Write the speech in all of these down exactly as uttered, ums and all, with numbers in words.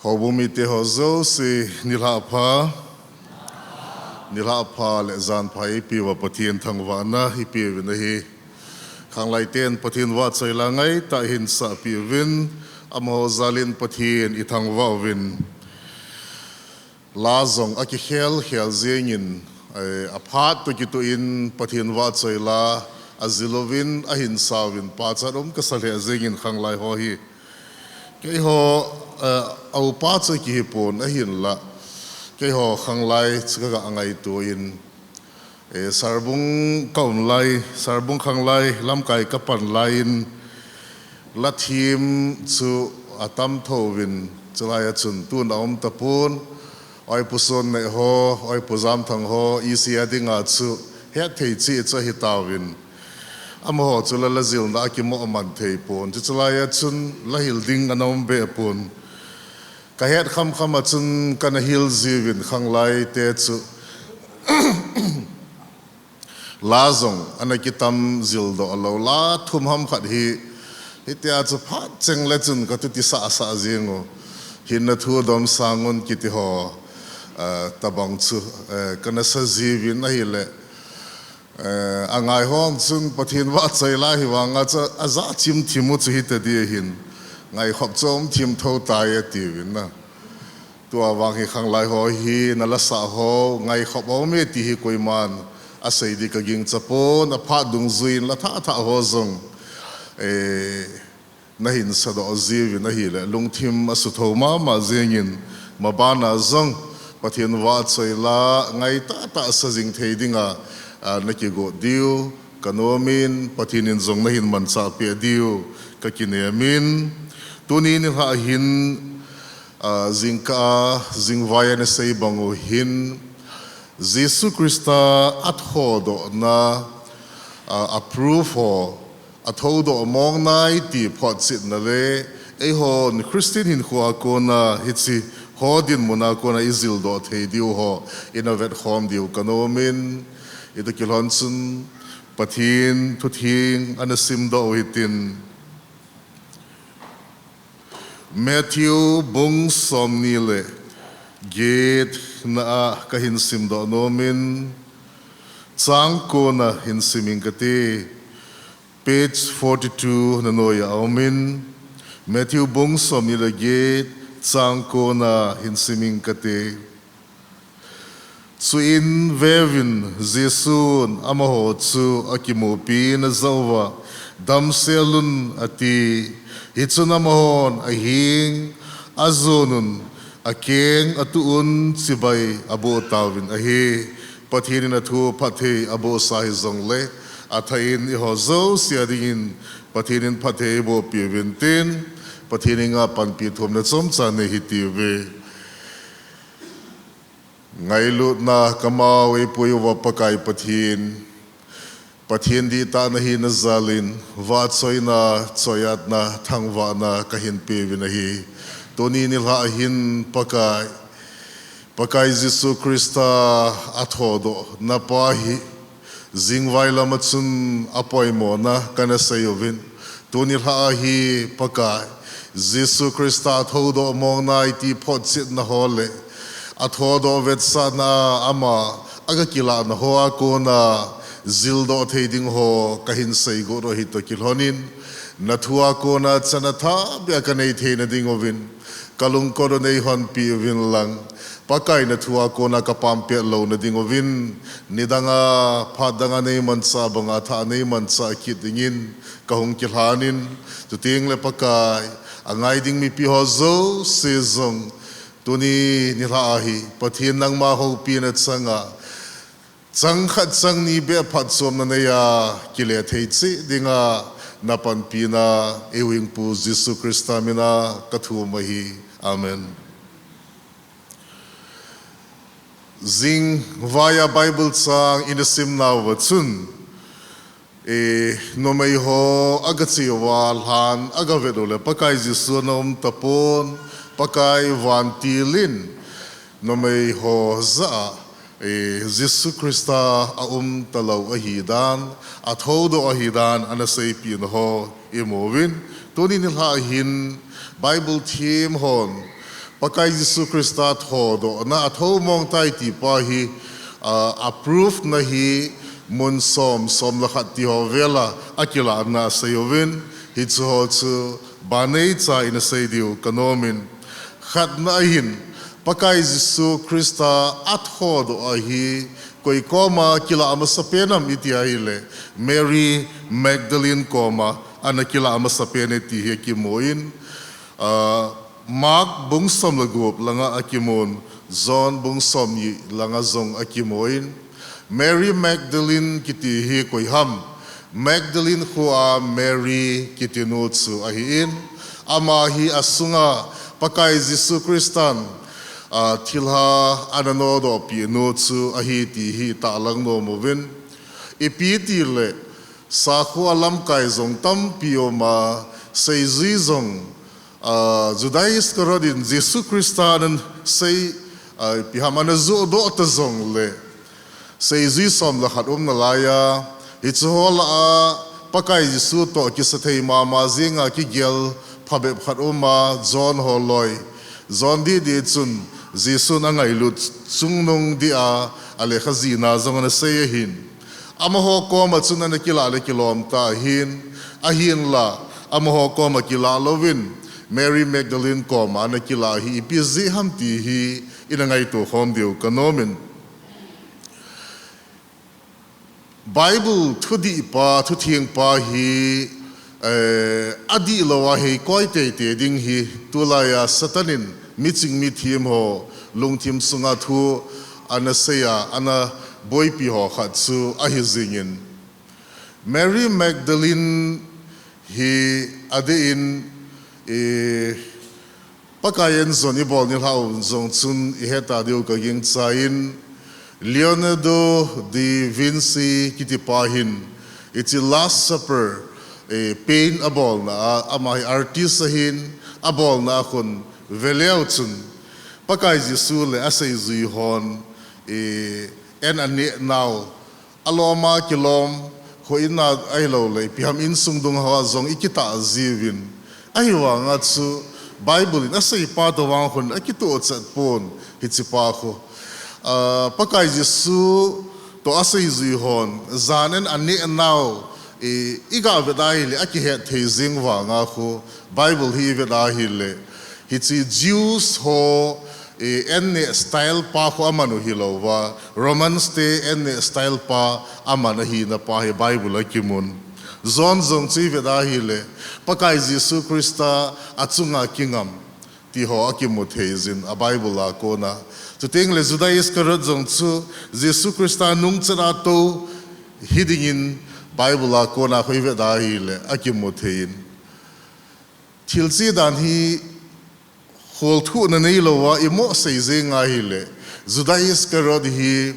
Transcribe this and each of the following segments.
Houbung mite ho jouse, nilhah pha. Nilhah pha le jan pha eipeuva Pathen thangvahna ipeuvin ahi. Khanglai ten Pathen vahchoi la ngaitah hin sahpeh uvin, amaho jal in Pathen ithangvah uvin. La jong akikhel khel jengin, eh, aphat toh kitoh in Pathen vahchoi la ajil uvin, ahin sa uvin, pachat um kasa lheh jengin khanglai ho hi. Keiho, eh, a upa chu kihi pon ahinla, keiho khanglai chu kaga ngaito in, eh, Sarbung ka um lai, Sarbung khanglai lamkai kapan lai in, la them chu atam thouvin, chulai a chun tun aum tapon, Oipu Sonneh ho, Oipu Jamthang ho, E C a dinga chu hetthei cheh chu ahitauvin. Amaho chu la, la jilna akimoh man thei pon. Chuche lai a chun la hil ding ana um be pon. Kahet khamkham a chun kana hil jiuvin khanglai te chu. La jong ana kitam jildoh lou, la thum ham khat hi, hitia chu phat cheng le chun katuti sahsah jeng u. Hinna thu domsang un kiti ho, eh, tobang chu, eh, kana sa jiuvin ahile, eh, angai hon chun Pathen vahchoi la hi vanga chu ajah chim thim u chu hita di ahin. Ngaikhop chu um thim thou tai atiuvin na. Tua vang hi khanglai ho hi nala sah ho, ngaikhop aume ti hi koiman asei di kagingcha pon, aphat dungjuiyin la thah thah ho jong, eh, nahin sadoh jiuvin ahile, lungthim asuthou mama jengin, mabana jong, Pathen vahchoi la ngaitah tah sa jing thei dinga, ah, nakigot diu kanom in, Pathen in jong nahin manchah peh diu kakinem in, tuni nilhah hin, ah, jingkah a, jingvai a nasei bang u hin, Jesu Christa athodohna, ah, a proof ho, athoudoh mong nai ti photchetna le, eihon Christian hinkhoa kona hiche ho dinmun a kona ijildoh thei diu ho, ina vetkhom diu kanom in, hiti kilhon chun Pathen thutheng ana simdoh u hitin. Matthew bung somni le get na a kahin simdoh nom in, chang kona hin sim ing kate, page forty-two na noiya aum in, Matthew bung somni le get, chang kona hin sim ing kate. Chuin veuvin, Jesun amaho chu akimupin ajah uva, damsel un ati. Hichun amahon ahing ajon un, akeng atuh un chibai aboh tauvin ahi. Pathen in athu phatthei abohsa hijongle, athah in eiho jouse a dingin Pathen in phatthei eiboh peh uvin tin, Pathen henga panpi thumna chomcha nei hitiuve. Ngailutna kamau eipui uva Pakai Pathen, Pathen dihtah nahina jal in, vahchoina, choiatna, thangvahna kahin peuvin ahi. Tuni nilhah hin Pakai, Pakai Jesu Christa athodohna pa hi, jingvai lama chun apoimona kana sei uvin. Tuni nilhah a hi Pakai, Jesu Christa athoudoh mong nai ti photchetna ho le, athodoh vetsahna a ama aga kilahna ho a kona, jildoh thei ding ho kahin seigot u ahi toh kilhon in, nathu a kona chana thahbeh a kanei theina ding uvin, kalungkot u neihonpeh uvin lang, Pakai nathu a kona kapam pet louna ding uvin, nidang a, phat dang a neimanchah banga thah neimanchah kit dingin kahung kilhan in, chuteng le Pakai, angai ding mipi ho jouse jong, tuni nilhah a hi, Pathen nangma houpina changa, chang khat chang ni beh phatchomna neiya, kile thei cheh dinga, napanpina, eihuhhingpu Jesu Christa mina kathum ahi. Amen. Jingvai a Bible chang ina simnauva chun, eh, numei ho aga cheuva lhan aga vet u le Pakai Jesu ana um tapon, Pakai vantil in numei ho jah a, eh, Jesu Christa aum talou ahidan, athoudoh ahidan ana seipeh na ho imu uvin. Tuni nilhah hin Bible thiem hon Pakai Jesu Christa thodohna athomong tai ti pa hi, ah, a proof na hi mun som, som le khat ti ho vela akilahna asei uvin, hiche ho chu banei cha in asei diu kanomin. Khatna ahin, Pakai Jesu Christa athodoh ahi, koi koma kilah masapen ham iti ahile, Mary Magdalene koma ana kilah masapen e ti hi akimun, ah, Mark bung som le gup langa akimun, John bung somni langa jong akimun, Mary Magdalene kiti hi koi ham, Magdalene khoa Mary kiti nu chu ahin, ama hi asunga Pakai Jesu Christan, ah, thilha ana nodohpi nu chu ahi ti hi tahlang nom uvin. Ipi tile, sakhoa lamkai jong tampi uma, seijui jong, ah, Judas Iscariot in Jesu Christa ana sei, ah, ipi ham ana johdoh ta jongle, seijui som le khat umna laiya, hiche ho lah a, Pakai Jesu toh kisathei mama jinga kigel phabep khat uma, John holoi. John didi chun, Jesun angailut chungnung dia, alekha jihna jong ana sei ahin. Amaho koma chun ana kilah le kilom ta ahin, ahinla, amaho koma kilah louvin, Mary Magdalene koma ana kilah hi ipi jeh ham ti hi, ina ngaito khom diu kanomin. Bible thudih pa, thutheng pa hi, eh, adihlou a hei koi teitei ding hi, tulaiya Satan in miching mithem ho lungthim sunga thu ana seiya, ana boipi ho khat chu ahi jingin. Mary Magdalene hi adeh in, eh, Pakai in jon ibol nilhah u jong chun ihet a diu kagingchan, Leonardo da Vinci kiti pa hin, hiche Last Supper, eh, paint abolna a, ama hi artist ahin, abolna a khun veleu chun, Pakai Jesu le aseijui hon, eh, an aneh nau, alom a kilom, kho in a ahilou le, ipi ham insung dung hoa jong ikitah jiuvin. Ahivanga chu Bible in asei pa toh vang khun akitoh chet pon hiche pa khu. Ah, Pakai Jesu toh aseijui hon, jan an aneh nau, i, iga vet ahile, akihet thei jing vanga khu, Bible hi ivet ahile, hiche Jews ho, eh, an neh style pa khu aman u hilouva, Romans te an neh style pa aman ahina pa hi Bible akimun. John jong chu ivet ahile, Pakai Jesu Christa achunga kingam ti ho akimu thei jin a Bible a kona. Chuteng le Judas Iscariot jong chu Jesu Christa nungchet a tou hidingin Bible a kona khu ivet ahile akimu thei in. Thil cheh dan hi kholthuhna neilouva imo sei jeng ahile, Judas Iscariot hi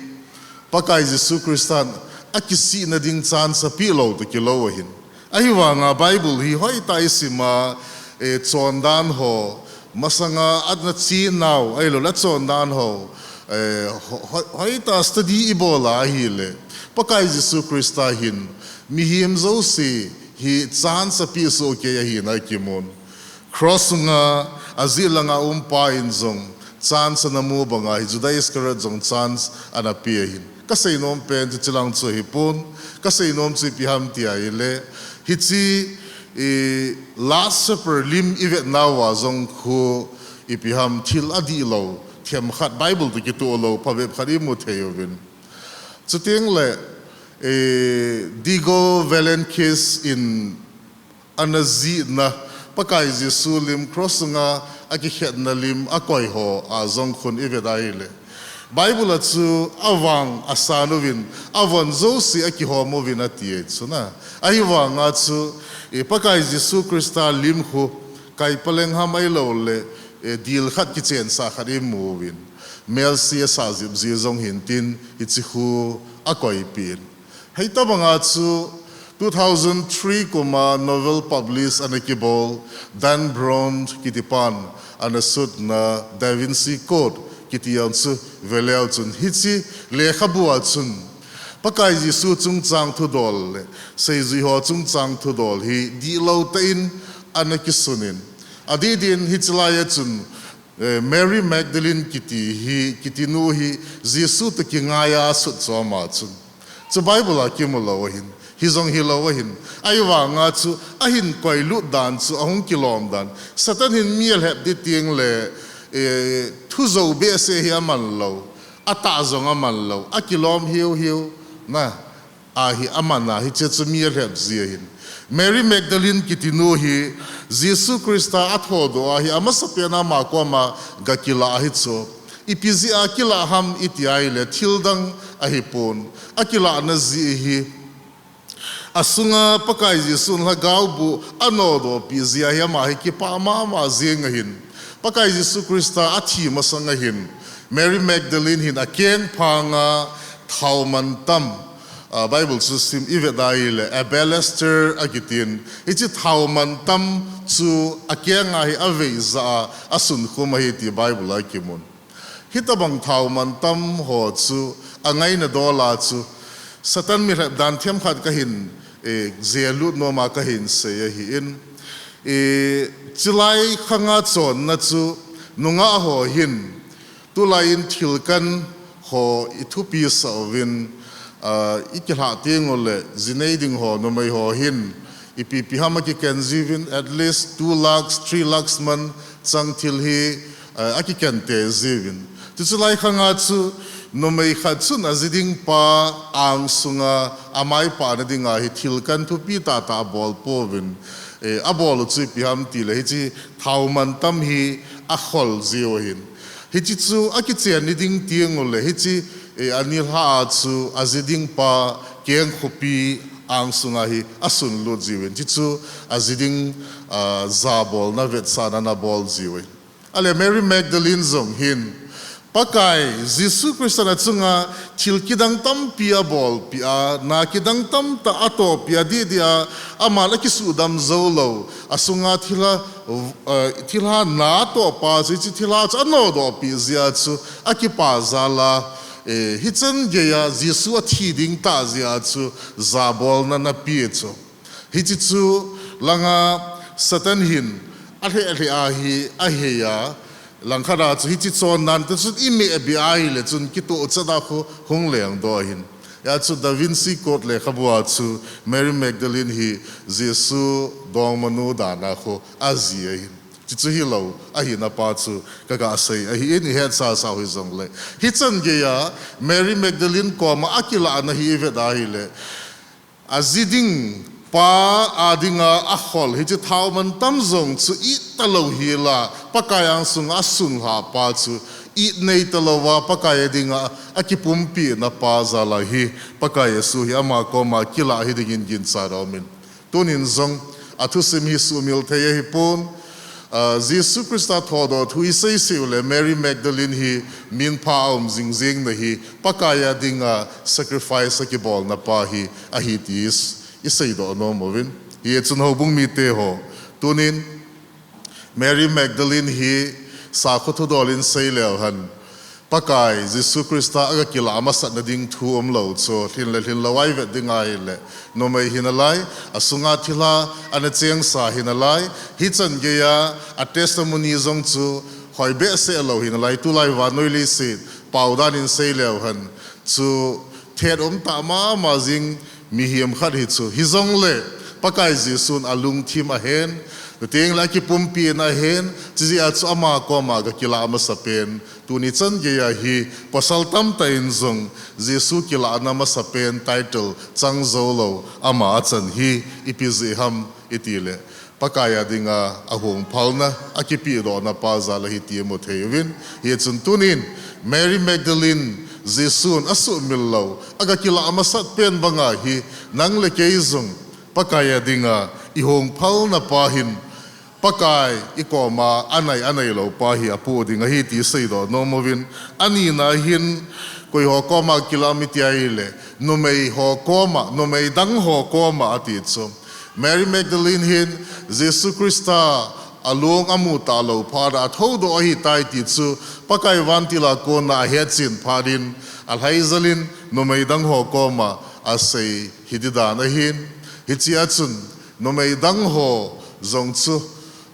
Pakai Jesu Christan akisihna ding chance apeh lou toh kilou ahin. Ahivanga Bible hi hoitah a isim a, eh, chondan ho, masanga ana chenau, ahilou le chondan ho, eh, ho-, ho-, hoitah a study ibol ahile, Pakai Jesu Christa hin mihem jouse hi chance apeh sohkei ahina akimun. Cross sunga ajeh langa um pa in jong chance ana mu banga hi Judas Iscariot jong chance ana pe ahin. Kasei nom pen chu chulang chu ahipon, kasei nom chu ipi ham ti ahile, hiche, eh, Last Supper lim ivet nauva jong khu ipi ham thil adihlou, themkhat Bible toh kitoh lou, phabep khat imu thei uvin. Chuteng le, eh, Diego Velázquez in ana jihna, Pakai Jesu lim cross sunga akikhetna lim akoi ho a jong khun ivet ahile, Bible a chu avang asan uvin, avon jouse akihom uvin ati e chuna. Ahivanga chu, eh, Pakai Jesu Christa lim khu, kai paleng ham ahilou le, eh, dil khat kichensah khat imu uvin. Melse asah jep jeh jong hintin, hiche khu akoipin. Hitabanga chu two thousand three kuma novel publish ana kibol, Dan Brown kiti pan ana sutna Da Vinci Code kiti jong chu veleu chun hiche lekhabu a chun Pakai Jesu chungchang thudol le seijui ho chungchang thudol hi dihlou tah in ana kisunin. Adeh din hiche laiya chun Eh, Mary Magdalene kiti hi, kiti nu hi, Jesu toh kingai a asut chu ama chun. Chu Bible a kimu lou ahin, hijong hilou ahin. Ahivanga chu, ahin koilut dan chu, ahung kilom dan. Satan hin mi alhep ding teng le, eh, thu jou behseh hi aman lou, atah jong aman lou, akilom hiu hiu, na. Ahi aman a, hiche chu mi alhep ji ahin. Mary Magdalene kiti nu hi Jesu Christa athodoh a hi amasapen a ama koma gakilah ahi chu. Ipi jeh a kilah ham iti a ahile thil dang ahipon. Akilahna jeh hi asunga Pakai Jesun lhagao boh anodoh peh jeh a hi ama hi kipah mama jeng ahin. Pakai Jesu Christa athi masang ahin Mary Magdalene hin akeng phanga thao mantam, ah, Bible chu sim ivet a ahile, alabaster akitin. Hiche thao mantam chu akeng a hi aveijah a, asunkhum ahi ti Bible a kimun. Hitobang thao mantam ho chu angaina dol a chu, Satan mi lhep dan themkhat kahin, eh, jelut nom a kahin sei ahin. Eh, chulai khanga chonna chu nungah ho hin, tulai in thil kan ho i thupi sah uvin, ah, i kilhah teng uleh, jinei ding ho, numei ho hin, ipi ipi ham akiken jiuvin, at least two lakhs, three lakhs man chang thil hi, ah, akiken tei jiuvin. Chuchu lai khanga chu, numei khat chun aji ding pa angsunga, amai pahna dinga hi thil kan thupi tahtah abol pouvin, eh, abol u chu ipi ham tileh, hiche thao mantam hi akhol jiu ahin. Hiche chu akichen ni ding teng uleh, hiche, eh, anilhah a chu aji ding pa keng khopi angsunga hi asunlut jiuvin. Hiche chu aji ding, ah, jabolna vetsahna ana bol jiu ahi. Ahile Mary Magdalene jong hin, Pakai Jesu Christan achunga thil kidang tampi abolpeh a, na kidang tamtah atohpeh a, didi a, aman akisuhdam jou lou, asunga thilha, eh, thilha na atoh pa chu, hiche thilha chu anodoh peh jeh a chu, akipah jal a, eh, hichan geiya Jesu athi ding tah jeh a chu, jabolna ana pe chu. Hiche chu langa Satan hin alheh lheh a hi ahei a, langkhat a chu hiche chondan te chun imeh beh a ahile chun kitoh chet a khu hung lengdoh ahin. Hia chu Da Vinci Code lekhabu a chu Mary Magdalene hi Jesu dongmanu dan a khu aji ahin. Chuchu hilou ahina pa chu kaga sei ahin, ihet sasa u hijongleh. Hichan geiya Mary Magdalene koma akilahna hi ivet a ahile, aji ding pa a dinga akhol hiche thao mantam jong chu it talou hel a, Pakai angsunga asunlhah pa chu it nei talouva, Pakai a dinga akipumpina pa jal a hi, Pakai Jesu hi ama koma kilah hi dingin ginchat aumin. Tunin jong athusim hi suhmil thei ahipon, ah, Jesu Christa thodoh thu isei sei uleh Mary Magdalene hi minpha a um jingjengna hi, Pakai a dinga sacrifice akibolna pa hi ahi ti iseidoh nom uvin. Hichun houbung mite ho, tunin Mary Magdalene hi sakho thudol in sei leu hen, Pakai Jesu Christa aga kilah masatna ding thu umlou chu, lhin le lhinlou a ivet ding ahile, numei hinalai, asunga thilha ana chengsa hinalai, hichan geiya a testimony jong chu hoi behseh lou hinalai, tulai vannoi leiset pao dan in sei leu hen, chu thet umtah mama jing mihem khat hi chu. Hijongleh, Pakai Jesun alungthim ahen, chuteng leh akipumpina ahen, chujeh a chu ama koma aga kilah masapen, tuni chan geiya hi pasal tamtah in jong Jesu kilahna masapen title chang joulou ama achan hi ipi jeh ham itileh, Pakai a dinga ahung phalna, akipehdohna pa jal ahi ti imu thei uvin. Hichun tunin Mary Magdalene Jesun asuhmil lou, aga kilah masat pen banga hi nang le kei jong Pakai a dinga ihung phalna pa hin Pakai ikoma anai, anailou pa hi apoh ding ahi ti seidoh nom uvin. Anina hin koiho koma kilah ham iti ahile, numei ho koma, numei dang ho koma ati chu. Mary Magdalene hin Jesu Christa along amu talou phat a athoudoh ahitai ti chu Pakai vantil a kona ahetchen phat in alhaijal in numei dang ho koma asei hiti dan ahin. Hichea chun numei dang ho jong chu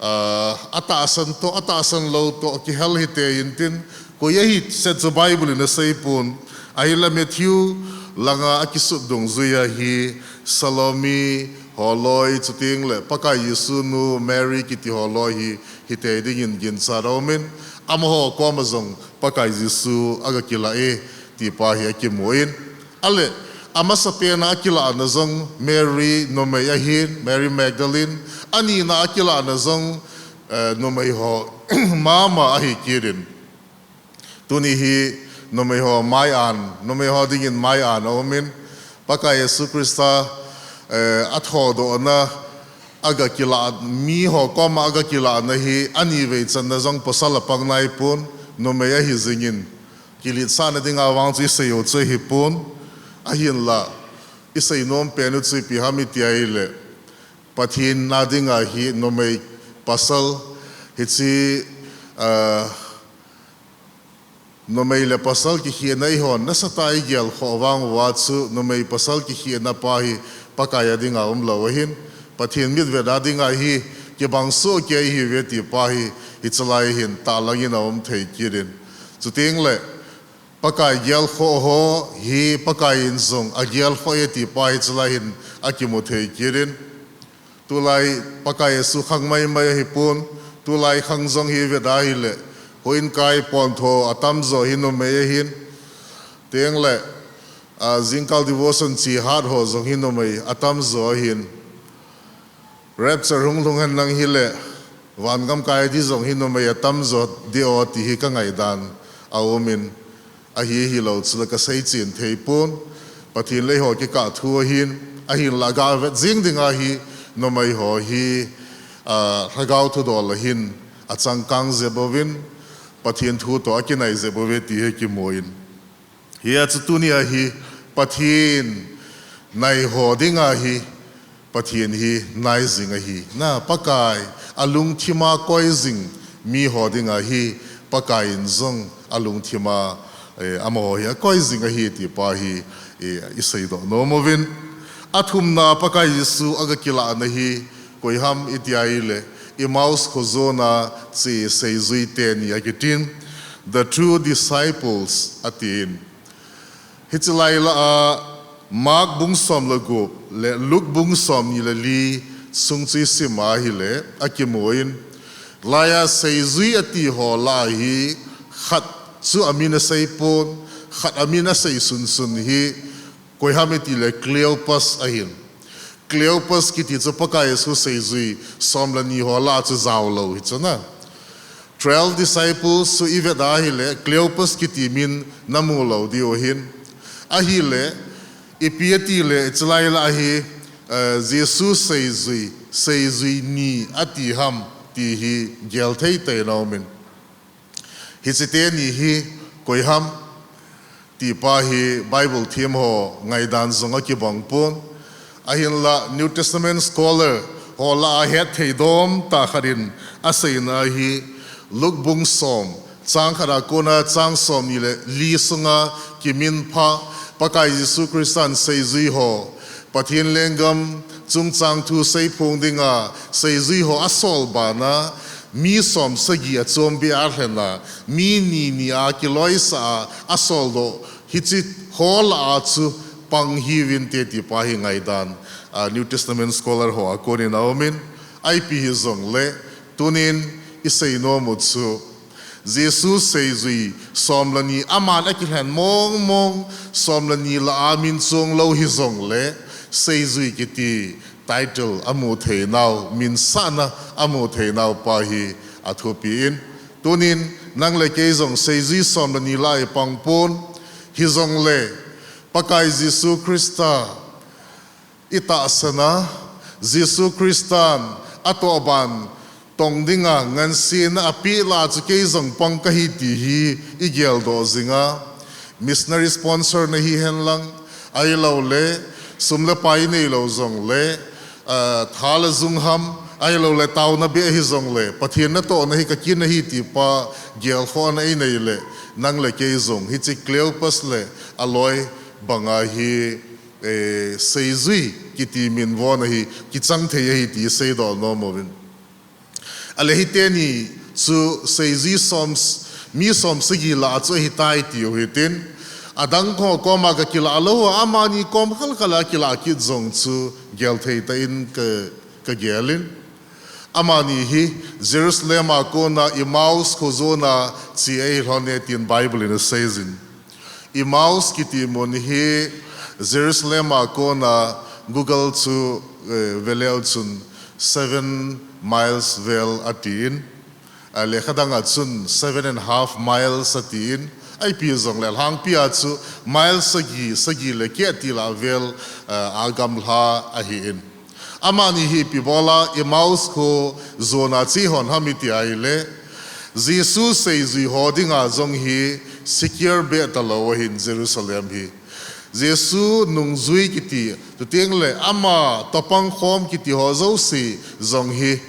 Ah, atahsan toh, atahsan lou toh, kihel hite intin, koi ahi set chu Bible in asei pon, ahile Matthew langa akisut dungjui ahi, Salome holoi, chuteng le Pakai Jesu nu Mary kiti holoi hi, hite dingin ginchat aumin, amaho koma jong Pakai Jesu aga kilah e, tipa hi akimun. Ale, amasapen a akilahna jong Mary numei ahin, Mary Magdalene, anina akilahna jong, eh, numei ho mama ahi kitin. Tuni hi numei ho mai-an, numei ho dingin mai-an aumin, Pakai Jesu Christa, eh, athodohna aga kilah, miho koma aga kilahna hi, anivei channa jong pasal apang naipon, numei ahi jingin. Kiletsahna dinga vang chu isei u chu ahipon, ahinla, isei nom pen u chu ipi ham iti ahile, Pathen a dinga hi numei pasal, hiche, ah, numei le pasal kikhetna eihon nasatah a igel khoh vang uva chu numei pasal kikhetna pa hi Pakai a dinga umlou ahin, Pathen mitvet a dinga hi kibang soh kei ahiuve tipa hi, hiche lai hin tahlang in aum thei kitin. Chuteng le, Pakai gelkhoh ho hi Pakai in jong agelkhoh e tipa hiche lai hin akimu thei kitin. Tulai Pakai Jesu khang maimai ahipon, tulai khang jong hi ivet a ahile, houin kai pontho atamjo hi numei ahin, teng le, ah, jingkal devotion che hat ho jong hi numei atamjo ahin. Rapture hung lhung henlang hile, vangam kai ding jong hi numei atamjo ding o ti hi kangaidan aumin, ahi hilou chule kasei chen thei pon, Pathen le eiho kikah thu ahin, ahinla gavet jing dinga hi numei ho hi, ah, lhagao thudol a hin achangkang jep uvin, Pathen thu toh akinai jep uve ti hi kimun. Hia chu tunia hi Pathen nai ho dinga hi Pathen hi nai jing ahi. Na Pakai alungthima koi jing miho dinga hi Pakai in jong alungthima, eh, amaho hi akoi jing ahi tipa hi, eh, iseidoh nom uvin. Athumna Pakai Jesu aga kilahna hi koi ham iti ahile, Emmaus khojona che seijui teni akitin, the two disciples atin. Hiche lai lah a Mark bung som le gup le Luke bung somni le li sung chu isim a ahile akimun, laia seijui ati ho lah a hi khat chu amin asei pon, khat amin asei sunsun hi koi ham iti le Cleopas ahin. Cleopas kiti chu Pakai Jesu seijui som le ni ho lah a chu jaolou hi chu na. Twelve disciples chu ivet a ahile Cleopas kiti min namu lou diu ahin. Ahile, ipi ati le, hiche lai lah a hi, eh, Jesu seijui, seijui ni ati ham ti hi gel thei tei naumin. Hiche teni hi koi ham tipa hi Bible them ho ngaidan jong akibang pon. Ahinla New Testament scholar ho lah a hetthei dom tah khat in aseina hi Luke bung som, chang khat a kona chang somni le li sunga kiminpha Pakai Jesu Christan seijui ho, Pathen lenggam chungchang thu seiphong dinga seijui ho asol bana, mi som sagi achombeh a alhen a, mi ni ni a kiloisah a asoldoh, hiche ho lah a chu pang hiuvinte tipa hi ngaidan, a, New Testament scholar ho a konin aumin, ipi hijongle, tunin isei nom u chu, Jesu seijui som le ni aman akilhen mong mong som le ni lah a min chong lou hijongle, seijui kiti title amu theinau, min sahna amu theinau pa hi athupi in. Tunin nang le kei jong seijui som le ni lah a ipang pon, hijongle Pakai Jesu Christa itahsan a, Jesu Christan atohban tong dinga ngansena apeh lah a chu kei jong pang kahi ti hi igeldoh jinga, missionary sponsor na hihen lang, ahiloule sum le pai neilou jongle, ah, tha le jung ham, ahiloule taona beh hijongle, Pathen natohna hi kakin ahi tipa gelkhohna inei le, nang le kei jong hiche Cleopas le aloi banga hi, eh, seijui kiti min von ahi, kichang thei ahi ti seidoh nom uvin. Ale hiteni chu seijui som, mi som sagi lah a chu ahitai tiu hitin. Adang ho koma kakilah lou ho, amani kom khalkhal a kilah kit jong chu gel thei tah in ka, kagelin. Amani hi Jerusalem a kona Emmaus kho jona che ahi lhon e tin Bible in aseijin. Emmaus kiti mun hi Jerusalem a kona Google chu, eh, veleu chun seven miles vel atin, ah, lekha danga chun seven and a half miles atin, ahipi jongle lhangpi a chu mile sagi, sagi le keh tila vel, ah, a gamla ahin. Amani hi ipi bola Emmaus kho jona che hon ham iti ahile, Jesu seijui ho dinga jong hi secure beh talou ahin Jerusalem hi. Jesu nungjui kiti, chuteng le ama topang khom kiti ho jouse jong hi,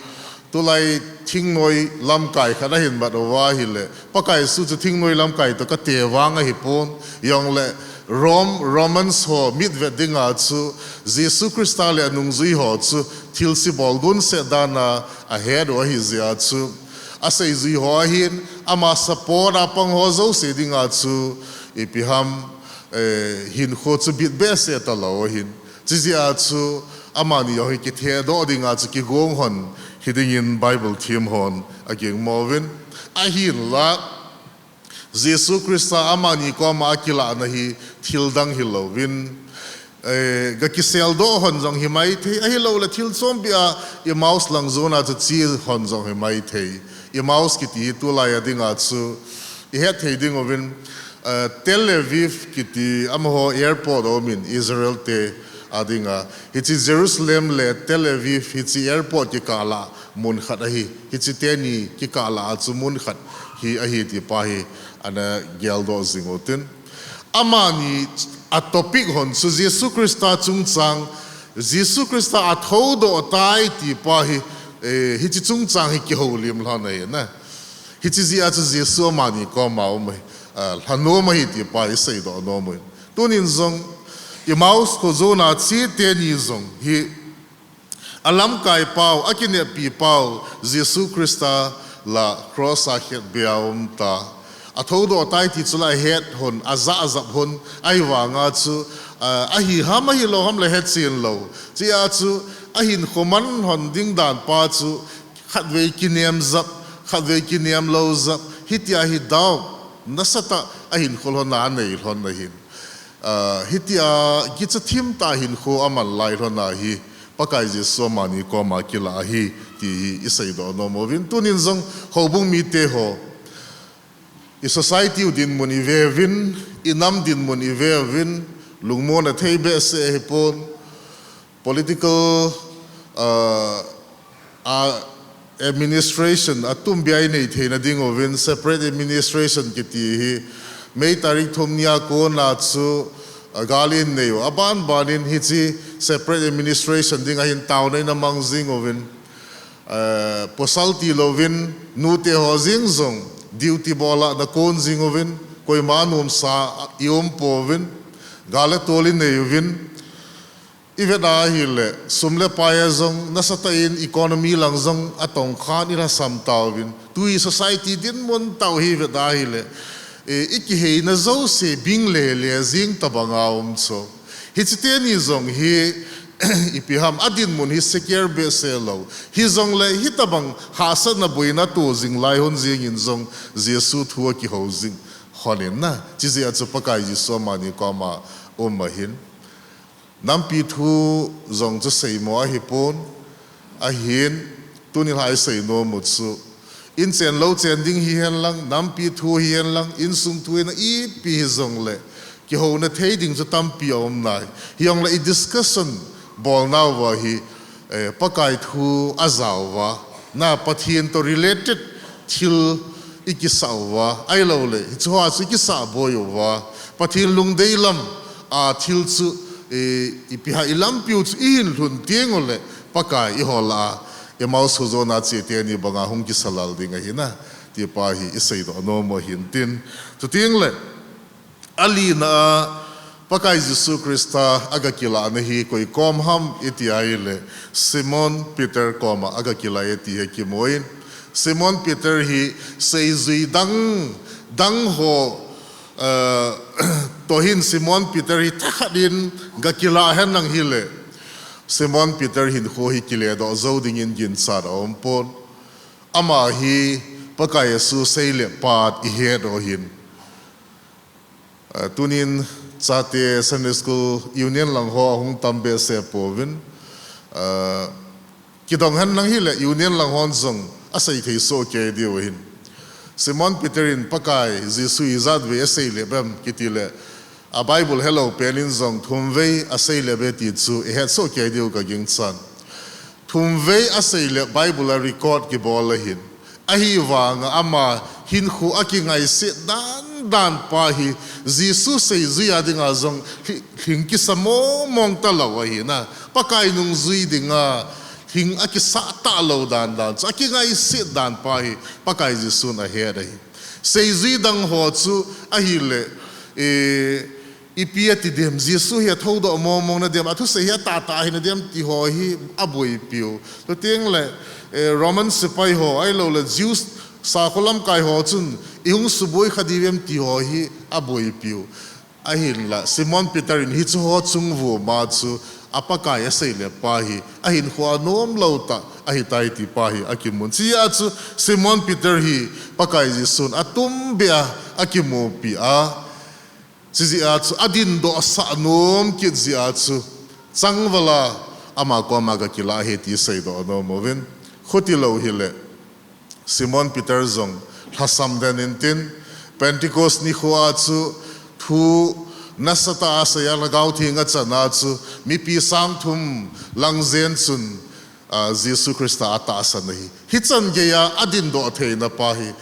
tulai thingnoi lamkai khat ahin mat uva ahile, Pakai Jesu chu thingnoi lamkai toh kate vang ahipon, jongle Rome, Romans ho mitvet dinga chu Jesu Christa le anungjui ho chu thilse bol gunset dana ahet u ahi jeh a chu, aseijui ho ahin, ama support a pang ho jouse dinga chu, ipi ham, eh, hinkho chu bit behseh talou ahin. Chijeh a chu, amani jong hi kithedoh dinga chu kigong hon hidingin Bible them hon agingmo uvin. Ahinla, Jesu Christa amani koma akilahna hi thil dang hilouvin, eh, gakiseldoh hon jong himaithei, ahilouleh thil chombeh a Emmaus lang jona chu che hon jong himaithei. Emmaus kiti hi tulai a dinga chu ihet thei ding uvin, eh, Tel Aviv kiti amaho airport aumin Israel te a dinga. Hiche Jerusalem le Tel Aviv hiche airport kikah lah mun khat ahi. Hiche teni kikah lah a chu mun khat hi ahi ti pa hi ana geldoh jing utin. Amani a topic hon chu Jesu Christa chungchang, Jesu Christa athoudoh tai ti pa hi, eh, hiche chungchang hi kihoulim lhon ahi na. Hiche jeh a chu Jesu amani koma um ahi, ah, lhanom ahi ti pa hi seidoh nom u ahi. Tunin jong Emmaus kho jona che teni jong hi alamkai pau, akineppi pau, Jesu Christa la cross a khetbeh a um ta. Athoudoh tai ti chu la ahet hon, ajah ajap hon, ahivanga chu, ah, ahi ham, ahilou ham le hechen lou. Chea chu, ahinkho man hon ding dan pa chu, khatvei kinem jap, khatvei kinem lou jap, hitia hi doubt nasatah a hinkho lhon a anei lhon ahin. Ah, hitia kicha thim tah a hinkho aman lai lhon ahi, Pakai Jesu amani koma kilah ahi, ti hi iseidoh nom uvin. Tunin jong houbung mite ho, i society u dinmun ive uvin, i nam dinmun ive uvin, lungmonna thei behseh ahipon, political, ah, a administration atumbeh a inei theina ding uvin separate administration kiti hi May tarik thum nia kona chu, ah, gal inei u. Abanbanin hiche separate administration dinga hin taona ina mang jing uvin, ah, pasal tilouvin nute ho jeng jong duty bola nakon jing uvin, koima nomsa i um pouvin, gal le tol inei uvin, ivet a ahile, sum le pai a jong, nasatah in economy lang jong atongkhan ilhasam tauvin. Tui society dinmun tah u hi ivet a ahile, eh, ikiheina jouse bing lele jing tobang a um chu. Hiche teni jong hi, ipi ham, adinmun hi secure behseh lou. Hijongle hitobang hahsatna boina toh jing lai hon jengin jong Jesu thu akihou jing hon in na. Chijeh a chu Pakai Jesu amani koma um ahin. Nampi thu jong chu seimo ahipon, ahin, tuni lhai seinom u chu, inchen louchen ding hihen lang, nampi thu hihen lang, insung thu hihen lang, ipi hijongle, kihouna thei ding chu tampi aum nai. Hijongle i discussion bolnauva hi, eh, Pakai thu ajauva, na Pathen toh related thil ikisah uva, ahiloule, hicheho chu ikisah boi uva, Pathen lungdei lam a thil chu, eh, ipi ham ilampiu chu ihin lhun tengule, Pakai iho lah a, Emmaus kho jona che teni banga hung kisa lal ding ahi na, ti pa hi iseidoh nom u ahin tin. Chutengle, alina a, Pakai Jesu Christa agakilahna hi koi kom ham iti ahile, Simon Peter koma agakilah e ti hi kimun. Simon Peter hi seijui dang, dang ho, eh, toh hin Simon Peter hi thakhat in ga kilah hen lang hile, Simon Peter hinkho hi kile doh jou dingin ginchat a um pon. Ama hi Pakai Jesu seile pa i het u hin. Ah, tunin chate Sunday School Union lang ho ahung tam behseh pouvin, ah, kidong hen lang hile Union lang hon jong asei thei soh kei diu ahin. Simon Peter in Pakai Jesu ijat vei asei le bem kiti le, a Bible helou pen in jong thum vei asei le be ti chu i het soh kei diu ka ginchan. Thum vei asei le Bible a record kibol ahin. Ahivanga ama hinkho a kingaiset dan dan pa hi Jesu seijui a dinga jong hli-, hling kisa mong mong talou ahi na. Pakai nungjui dinga hling a kisa talou dan dan chu a kingaiset dan pa hi Pakai Jesun ahet ahi. Seijui dang ho chu ahile, eh, ipi ati dem, Jesu hi athoudoh mong mong na dem, athusei hi atah tah ahi na dem ti ho hi aboipiu. Chuteng le, eh, Roman sepai ho, ahilou le Jews sakholam kai ho chun, i hung suboi kha diu em ti ho hi aboipiu. Ahinla, Simon Peter in hichu ho chung vuma chu, a Pakai asei le pa hi, ahinkho a nomlou tah ahitai ti pa hi akimun. Chujeh chu Simon Peter hi Pakai Jesun atumbeh a akimupi a, chujeh chu adindoh sah nom kit jeh chu, changval a ama koma ga kilah ahi ti seidoh nom uvin. Khuti lou hile, Simon Peter jong lhasam den intin, Pentecost nikho a chu thu nasatah a asei a, Lhagao Theng achan a chu mipi sang thum lang jen chun, ah, Jesu Christa atahsan ahi. Hichan gei a adindoh theina pa hi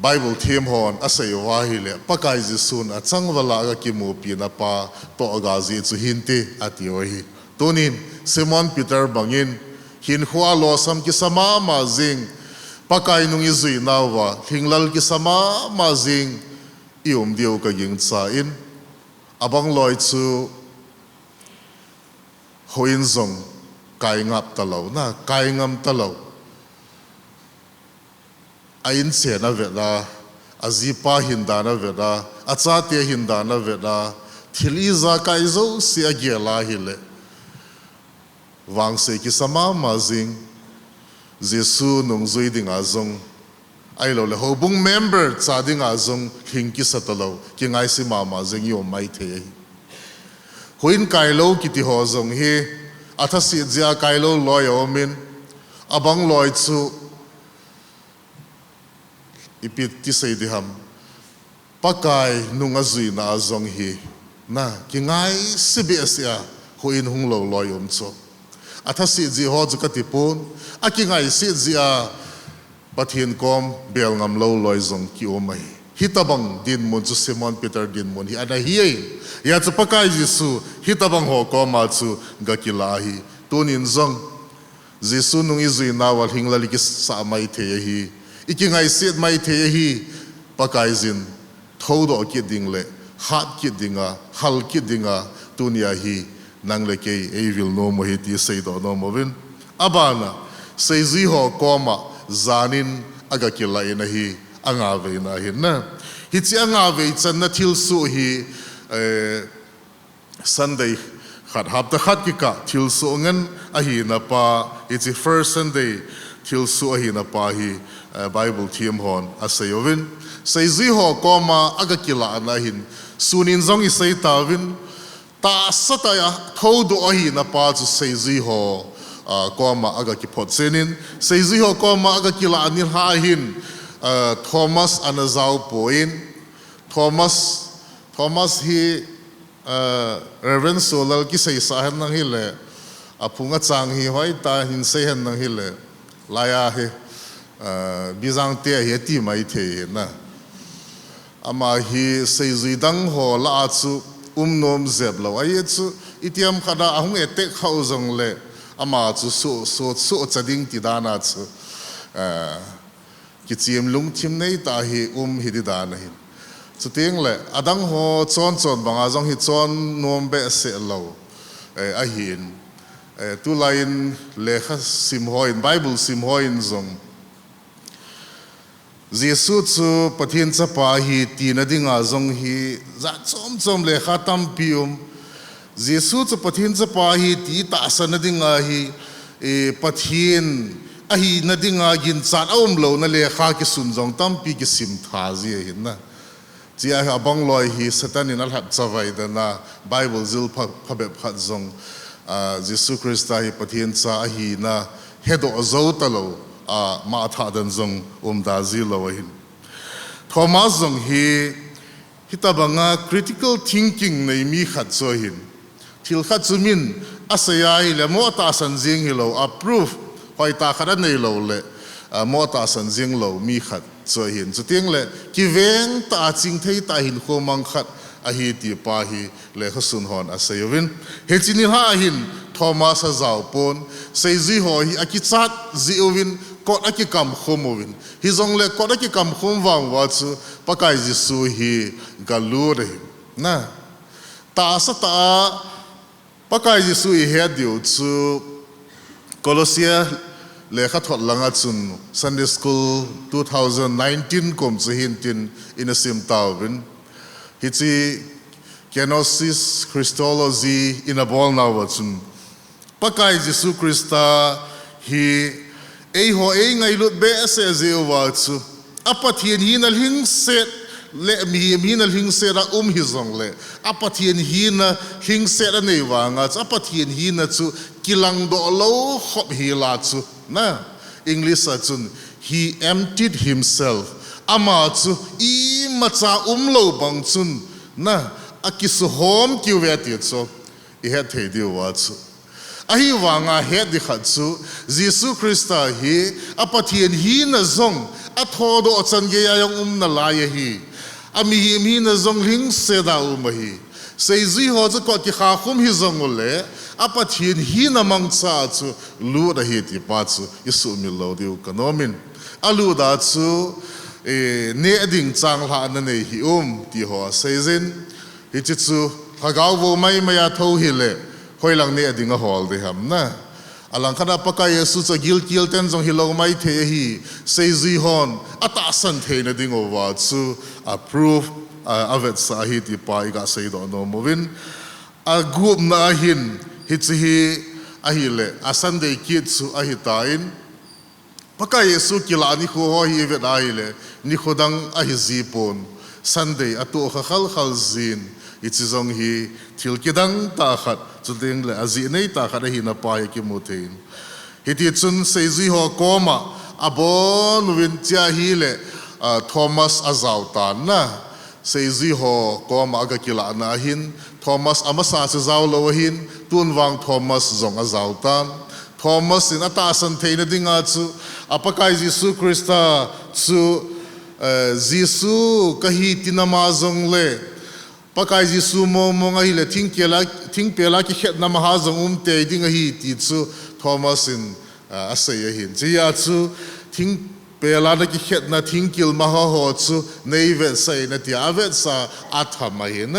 Bible them hon asei uva ahile, Pakai Jesun achangval a aga kimupi na pa toh aga jeh chu hinte ati u ahi. Tunin Simon Peter bangin hinkho a losam kisa mama jing, Pakai nung i jui nauva, lhinglel kisa mama jing i um diu ka gingchan, abang loi chu houin jong kai ngap talou, na, kai ngam talou. A inchen a vet a, a jipa hin dan a vet a, a chate hin dan a vet a, thil ijakai jouse a gel a ahile, vangse kisa mama jing, Jesu nungjui dinga jong, ahilou le houbung member cha dinga jong hing kisa talou, kingaise mama jing i um maithei ahi. Houin kailou kiti ho jong hi, a thaset jeh a kailou loi a um in, abang loi chu, ipi ti sei diham, Pakai nung a juina a jong hi, na, kingaise behseh a, houin hung lou loi um chu. A thaset jeh ho chu kati pon, a kingaise jeh a, Pathen kom bel ngam lou loi jong ki um ahi. Hitabang dinmun chu Simon Peter dinmun hi ana hi ahi. Hijeh chun Pakai Jesu hitabang ho koma chu ga kilah ahi. Tunin jong, Jesu nung i jui nauva lhinglel i kisah maithei ahi. I kingaiset maithei ahi. Pakaiyin thoudoh kit ding le, hat kit dinga, hal kit dinga, tunia hi nang le kei eivil nom u ahi ti seidoh nom uvin. Abana, seijui ho koma janin aga kilah in ahi, a ngaveina ahin na. Hiche a ngavei channa thilsoh hi, eh, Sunday khat, hapta khat kikah thilsoh ngen ahina pa, hiche first Sunday thilsoh ahina pa hi, eh, Bible them hon asei uvin. Seijui ho koma aga kilahna hin, sunin jong i sei tauvin, tahsa tah a thoudoh ahina pa chu seijui ho, ah, koma aga kiphot chenin, seijui ho koma aga kilah nilhah ahin, ah, Thomas ana jao poi. Thomas, Thomas hi, eh, Reverend Solal kiseisah hen lang hile, aphung achang hi hoitah in sei hen lang hile, laiya hi, eh, Bijang te ahi ati maithei ahi na. Ama hi seijui dang ho lah a chu um nom jep lou. Ahi chu, itiham khat a ahung attack kha u jongle, ama chu so, so, sohcha ding ti dan a chu, eh, kichem lungthim neitah hi um hi di dan ahin. Chuteng le, adang ho chon chon banga jong hi chon nom behseh lou, eh, ahin. Eh, tulai in lekha sim hon, Bible sim hon jong, Jesu chu Pathen chapa ahi tina dinga jong hi jat chom chom lekha tampi um. Jesu chu Pathen chapa ahi ti tahsanna dinga hi, eh, Pathen ahina dinga ginchat aumlouna lekha kisun jong tampi kisim tha ji ahin na. Chia hi abang loi hi Satan in alhat chavai dan a Bible jil pha, phabep khat jong, ah, Jesu Christa hi Pathen cha ahina hedoh jou talou, ah, ama athah dan jong umda ji lou ahin. Thomas jong hi, hitabanga critical thinking nei mi khat chu ahin. Thil khat chu min asei ahile, mo tahsan jing hilou, a proof hoitah khat anei lou le, ah, mo tahsan jing lou mi khat chu ahin. Chuteng le, kiveng tah a chingthei tah a hinkho mang khat ahi ti pa hi lekhasun hon asei uvin. Hiche nilhah ahin Thomas ajao pon, seijui ho hi akichat ji uvin, kot akikam khum uvin. Hijongle kot akikam khum vang uva chu Pakai Jesu hi galut ahi. Na, tahsa tah a Pakai Jesu ihet diu chu Colossia lekhathot langa chun Sunday School two thousand nineteen kum chu hintin ina sim tauvin. Hiche Kenosis Christology ina bolnauva chun Pakai Jesu Christa hi eiho eingailut behseh jeh uva chu, a Pathen hina lhingset le mihem hina lhingset a um hijongle, a Pathen hina lhingset anei vanga chu, a Pathen hina chu kilangdoh lou khop hila chu, na, English a chun, he emptied himself. Ama chu imacha umlou bang chun, na, akisuhom kit uve ti chu ihet thei diuva chu. Ahivanga het ding khat chu, Jesu Christa hi a Pathen hina jong athodoh chan geiya jong um nalai ahi. A mihem hina jong lhingset a um ahi. Seijui ho chu kot kikha khum hijongle, a Pathen hina mangcha chu lut ahi ti pa chu isuhmil lou diu kanomin. Alut a chu, eh, neh ding changlhahna nei hih un ti ho aseijin. Hiche chu lhagao vo maimai a thou hile, hoilang neh ding ahol ding ham na. Alangkhat a Pakai Jesu chu agilkel ten jong hilou maithei ahi, seijui hon atahsan theina diuva chu a proof, a, avetsah ahi ti pa iga seidoh nom uvin. Agupna ahin, hiche hi ahile, a Sunday kit chu ahitan, Pakai Jesu kilah nikho ho hi ivet ahile, nikho dang ahiji pon, Sunday atoh kha khalkhal jin, hiche jong hi thil kidang tah khat, chuteng le ajeh nei tah khat ahina pa hi kimu thei in. Hitichun seijui ho koma abonuvin chia hile, ah, Thomas ajao tan na. Seijui ho koma aga kilahna ahin, Thomas amasa chu jao lou ahin, tun vang Thomas jong ajao tan. Thomas in atahsan theina dinga chu, a Pakai Jesu Christa chu, eh, Jesu kahi tina ma jongle, Pakai Jesu mong mong ahile, thingkela, thingpela kikhetna maha jong um tei ding ahi ti chu Thomas in, ah, asei ahin. Chea chu thingpela na kikhetna thingkil maha ho chu nei vetsah in atia, avetsah a atham ahin.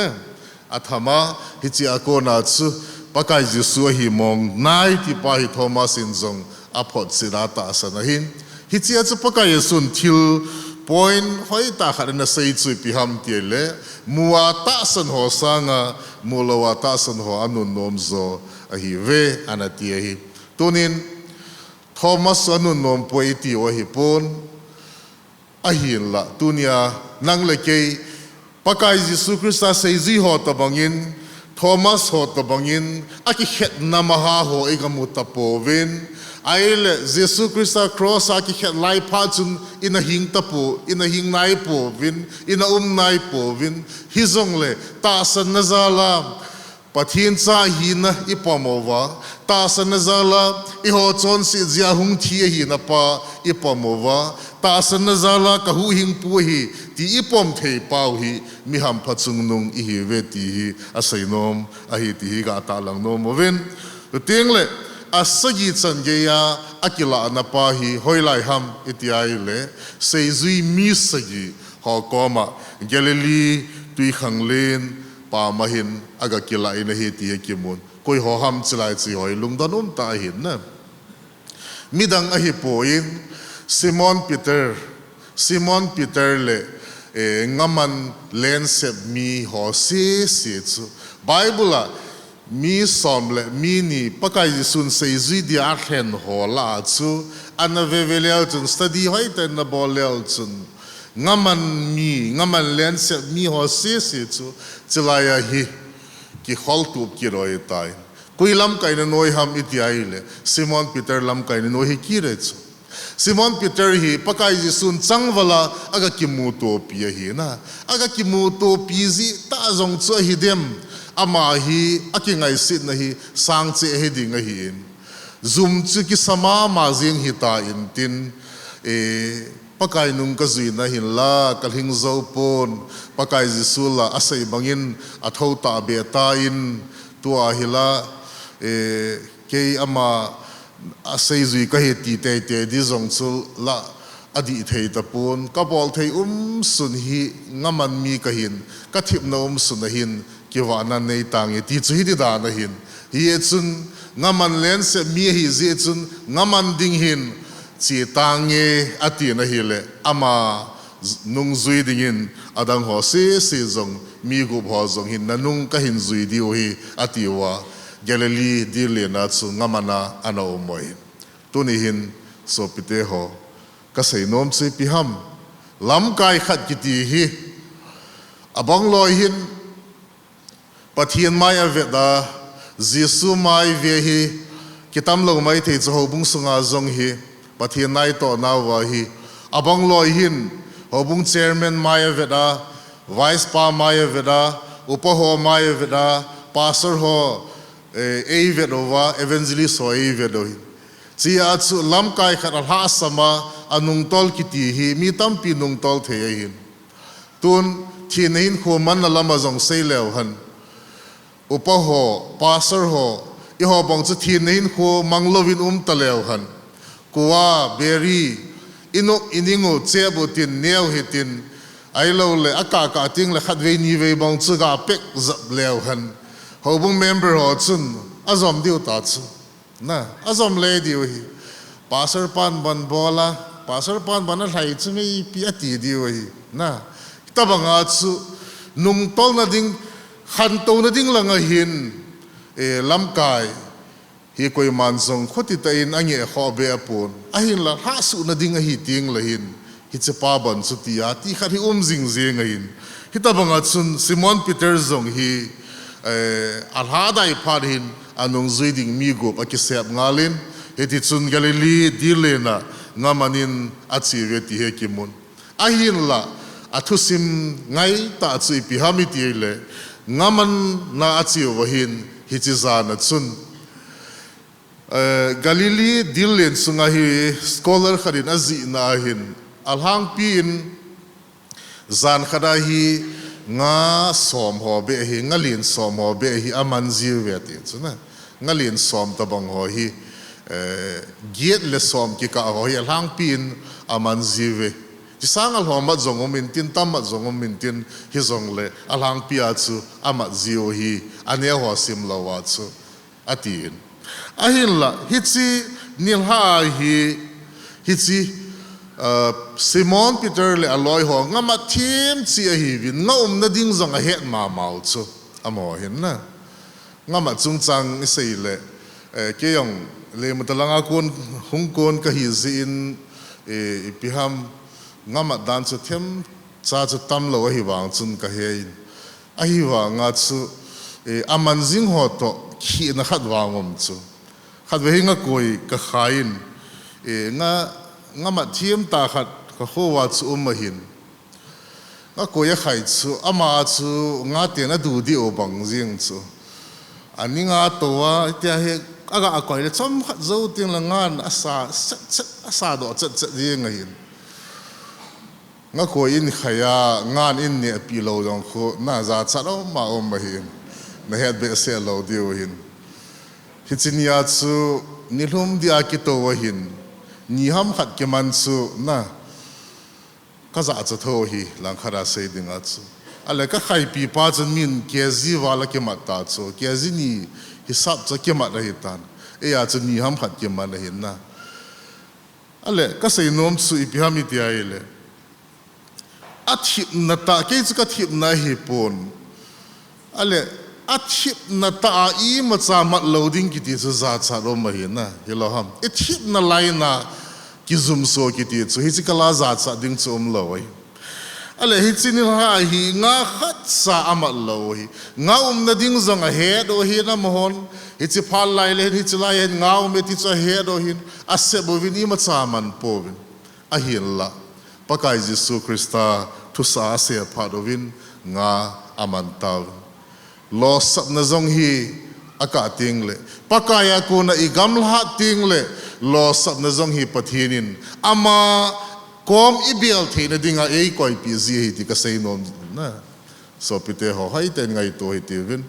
Atham a, hichea kona chu Pakai Jesu ahi mong nai ti pa hi Thomas in jong aphotchet a atahsan ahin. Hichea chu Pakai Jesun thil point hoitah khat ana sei chu ipi ham tile, mu a tahsan ho sanga, mu lou a tahsan ho anunnom jo ahiuve, ana ti ahi. Tunin, Thomas chu anunnom poi iti u ahipon. Ahinla, tunia nang le kei, Pakai Jesu Christa seijui ho tobangin, Thomas ho tobangin, akikhetna maha ho iga mu tapouvin, ahile Jesu Christa cross a kikhet lai phat chun ina hing tapo, ina hing nai pouvin, ina um nai pouvin, hijongle tahsanna jal a, Pathen cha ahina ipom uva, tahsanna jal a, eiho chonset jeh a hung thi ahina pa ipom uva, tahsanna jal a kahuhhingpu ahi ti ipom thei pau hi, mi hampha chungnung ihiuve ti hi aseinom ahi ti hi iga tahlang nom uvin. Chuteng le, asagi chan geiya akilahna pa hi hoilai ham iti ahile, seijui mi sagi ho koma Galilee twikhanglen pam a hin aga kilah in ahi ti akimun. Koi ho ham chilai chu eiho lungdon umtah ahin na. Midang ahipoi, Simon Peter, Simon Peter le, eh, ngaman lensep mi ho sese chu. Bible a mi som le mi ni Pakai Jesun seijui dia alhen ho lah a chu, ana veve leu chun, study hoitah in ana bol leu chun, ngaman mi, ngaman lensep mi ho sese chu, chulai a hi kikholtup kit ahitai. Koi lamkai na noi ham iti ahile, Simon Peter lamkai na noi hi kit ahi chu. Simon Peter hi Pakai Jesun changval a aga kimutopi ahi na. Aga kimutopi jeh tah jong chu ahi dem. Ama hi akingaisetna hi sangcheh ahi ding ahin. Jum chu kisa mama jeng hita intin, eh, Pakai nung kajuina hinla, kalhing jou pon, Pakai Jesu lah a asei bangin athou tahbeh tan, tua hi lah, eh, kei ama aseijui kahi ti teitei di jong chu lah adih thei tapon, kabol thei umsun hi ngaman mi kahin, kathepna umsun ahin, kivahna nei tange ti chu hiti dan ahin. Hijeh chun ngaman lensep mi ahi jeh chun ngaman ding hin che tange atina ahile, ama nungjui dingin adang ho sese jong, mi gup ho jong hin nanung kahin jui diu ahi atiuva, Galilee dillen a chu ngaman a ana um u ahi. Tuni hin sopite ho, kasei nom chu ipi ham, lamkai khat kiti hi, abang loi hin Pathen mai avet a, Jesu mai ve hi, kitam lou maithei chu houbung sunga jong hi, Pathen naitohna uva hi, abang loi hin, houbung chairman mai avet a, vice pa mai avet a, upa ho mai avet a, pastor ho, eh, eivet uva, evangelist ho eivet u hi. Chea chu lamkai khat alhahsam a, anungtol kiti hi, mi tampi nungtol thei ahin. Tun, thenna hinkho manna lama jong sei leu hen. Upa ho, pastor ho, eiho bang chu thenna hinkho mang louvin um taleu hen. Kua, beri, inop ining u, chep u tin, neo hitin, ahilouleh, akah kah teng le khatvei nivei bang chu ga pek jep leu hen. Houbung member ho chun, ajom diu ta chu. Na, ajom le diu ahi. Pastor pan bon bol a, pastor pan bon alhai chu meipi ati diu ahi. Na, tabang a chu nungtolna ding, khantouna ding langa hin, eh, lamkai hi koiman jong khutitah in angeh khoh be apon. Ahinla lhahsuhna ding ahi teng le hin, hiche pa bon chu tia, ti khat hi um jing jeng ahin. Hitabang a chun Simon Peter jong hi, eh, alhadai phat hin anungjui ding mi gup akisep ngal in, hiti chun Galilee dillen a ngaman in ache uve ti hi kimun. Ahinla, athusim ngaitah chu ipi ham iti le, ngaman a ache uva hin, hiche jan a chun, eh, Galilee dillen sunga hi scholar khat in ajihna ahin, alhangpi in jan khat a hi nga som ho beh hi, nga len som ho beh hi aman jiuve ti chu na. Nga len som tabang ho hi, eh, get le som kikah ho hi alhangpi in aman jiuve. Chisang a lhom mat jong um intin, tam mat jong um intin, hijongle alhangpi a chu amat jiu hi, aneo ho sim lou a chu. Atin. Ahinla, hiche nilhah a hi, hiche, ah, Simon Peter le aloi ho, ngamat them cheh ahiuvin, nga umna ding jong ahet mama u chu. Amaho hin na. Ngamat chungchang isei le, eh, kei jong, Leimatal langa kon, hung kon kahi jeh in, eh, ipi ham, ngamat dan chu themcha chu tam lou ahi vang chun kahe in. Ahivanga chu, eh, aman jing ho toh, khehna khat vang um chu. Khatvei hi nga koi kakhai in, eh, nga, ngamat them tah khat kakho uva chu um ahin. Nga koi akhai chu, ama chu nga ten adu diu bang jeng chu. Ani nga tou a, tia hi, aga koi le chomkhat jou teng le ngan asa, chet, chet, asa doh, chet, chet jeng ahin. Nga koi in khai a, ngan in nehpi lou jong khu, na jachat um a um ahin. Na het behseh lou diu ahin. Hiche nia chu, nilhum dia kitou ahin. Ni ham khat kiman chu, na. Ka jachat thou hi, langkhat a sei dinga chu. Ale ka khaipi pa chun min K G val a kimat ta chu. K G ni hisap chu kimat ahi tan. Eia chu ni ham khat kiman ahin na. Ale, ka sei nom chu ipi ham iti ahile. Athipna tah, kei chu kathipna ahipon. Ale, athipna tah a imacha mat lou ding kiti chu jachat um ahi na, hilou ham. Ithipna laina kijumso kiti chu, hiche kah a jachat ding chu umlou ahi. Ale, hiche nilhah hi nga khatcha amat lou ahi. Nga umna ding jong ahet u ahin amahon. Hiche phat lai le hin, hiche lai hin nga um e ti chu ahet u ahin. Asep uvin imacha aman pouvin. Ahinla, Pakai Jesu Christa thusah a asei phat uvin nga aman tauvin. Losapna jong hi akah tengle, Pakai a kona igamlat tengle, losapna jong hi Pathen in ama kom ibel theina dinga eikoipeh ji ahi ti kasei nom na. Sopite ho, hoitah in ngaito hitiuvin.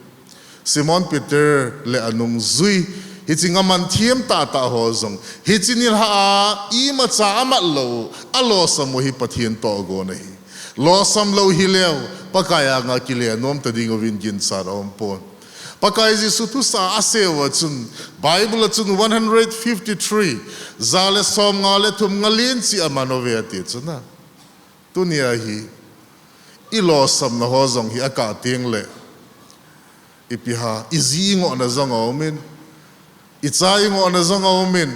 Simon Peter le anungjui, hiche nga man them tahtah ho jong, hiche nilhah a imacha amat lou, alosam u hi Pathen tohgon ahi. Losam lou hileu, Pakai anga kile nom ta ding uvin ginchat aumpon. Pakai Jesu thusah asei uva chun, Bible a chun one hundred fifty-three, ja le somnga le thum nga len cheh aman uve ati chu na. Tunia hi, ilosamna ho jong hi akah tengle, ipi ham, iji ingohna jong aumin, icha ingohna jong aumin,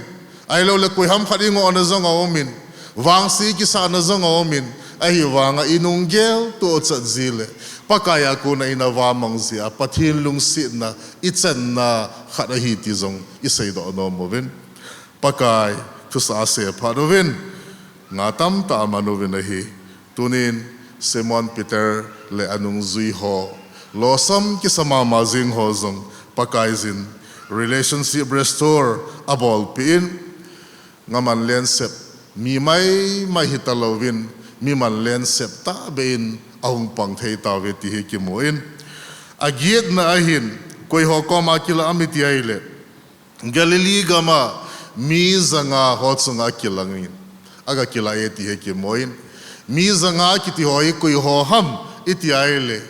ahiloule koiham khat ingohna jong aumin, vangse ikisahna jong aumin, ahivanga inunggel tohchat ji le, Pakai a kona ina vamang jia, Pathen lungsetna ichanna khat ahi ti jong iseidoh nom uvin. Pakai thusah asei phat uvin, nga tamtah aman uvin ahi. Tunin Simon Peter le anungjui ho, losam kisa mama jing ho jong, Pakaiyin relationship restore abolpeh in, nga man lensep, mi maimai hitalouvin, mi man lensep tahbeh in ahung pang thei tauve ti hi kimun. Agetna ahin, koiho koma kilah ham iti ahile, Galilee gam a mi janga ho chunga akilangin, aga kilah e ti hi kimun. Mi janga kiti ho hi koiho ham iti ahile,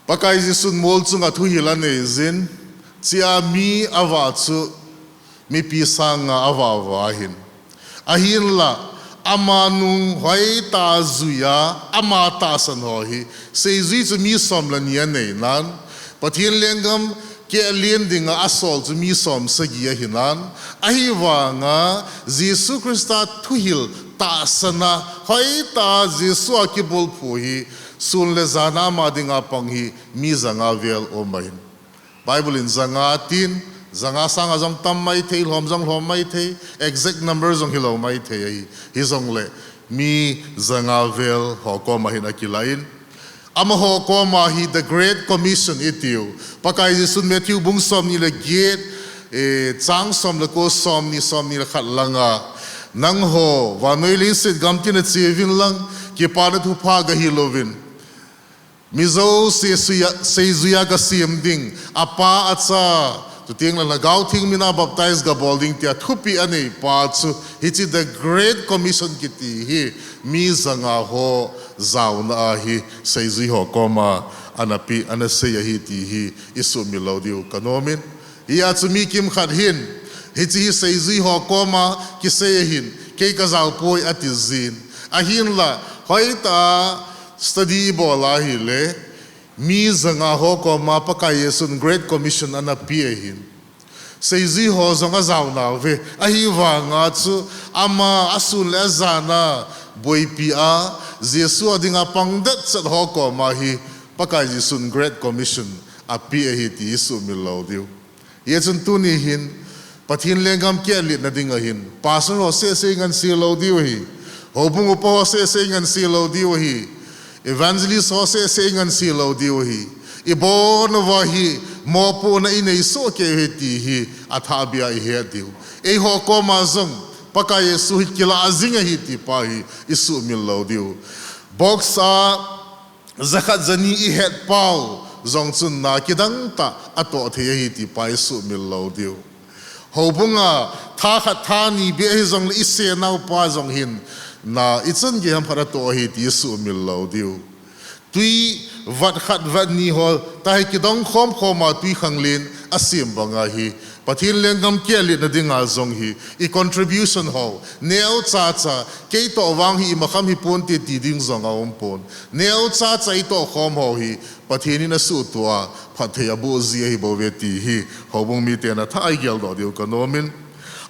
Pakai Jesun mol chunga thuhil aneijin, chea mi avah chu mipi sang nga avah uva ahin. Ahinla, ama nung hoitah a juiya, ama tahsan ho hi, seijui chu mi som le ni aneinan, Pathen lenggam kehlen dinga asol chu mi som sagi ahinan, ahivanga Jesu Christa thuhil tahsana hoitah a Jesu a kibulphu hi, sun le jan a ama dinga pang hi mi janga vel um ahin. Bible in janga tin, janga sanga jong tam maithei, lhom jong lhom maithei, exact number jong hilou maithei ahi. Hijongle, mi janga vel ho koma hin akilah in, amaho koma hi the Great Commission itiu, Pakai Jesun Matthew bung somni le get, eh, chang som le ko, somni, somni le khat langa, nangho vannoi leiset gamtin a cheuvin lang, kipana thupha gahil uvin, mi jouse seijuiya, seijuiya gasem ding, Apa, Acha, chuteng le Lhagao Theng mina baptize gabol ding tia thupeh aneipa chu, hiche the Great Commission kiti hi mi janga ho jaona a hi seijui ho koma ana pe, ana sei ahi ti hi isuhmil lou diu kanomin. Hia chu mi kimkhat hin, hiche hi seijui ho koma kisei ahin, kei kajaopoi atijin. Ahinla, hoitah a study ibol ahile, mi janga ho koma Pakai Jesun Great Commission ana pe ahin. Seijui ho jong ajaonauve, ahivanga chu ama asun le ajan a boipi a, Jesu a dinga pangdet chet ho koma hi Pakai Jesun Great Commission ape ahi ti isuhmil lou diu. Hijeh chun tuni hin, Pathen lenggam kehletna dinga hin, pastor ho sehseh ingansei lou diu ahi, houbung upa ho sehseh ingansei lou diu ahi, evangelist ho sehseh ingansei lou diu ahi, ibon uva hi mopohna inei sohkei uve ti hi athahbeh a ihet diu. Eiho koma jong Pakai Jesu hi kilah jing ahi ti pa hi isuhmil lou diu. Box a jakhat jani ihet pau jong chun na kidangtah atoh thei ahi ti pa isuhmil lou diu. Houbunga tha khat tha ni beh hijongle isei naupa jong hin na ichan gei ham khat atoh ahi ti isuhmil lou diu. tui vat khat vat ni ho, tahi kidong khom khom a tui khanglen asem banga hi, Pathen lenggam kialetna dinga jong hi, i contribution ho, neocha cha, kei toh vang hi imakham hi ponte ti ding jong aum pon. Neocha cha i toh khom ho hi, Pathen in asuhtoh a, phatthei aboh ji ahi bouve ti hi, houbung miten athah a i geldoh diu kanom in.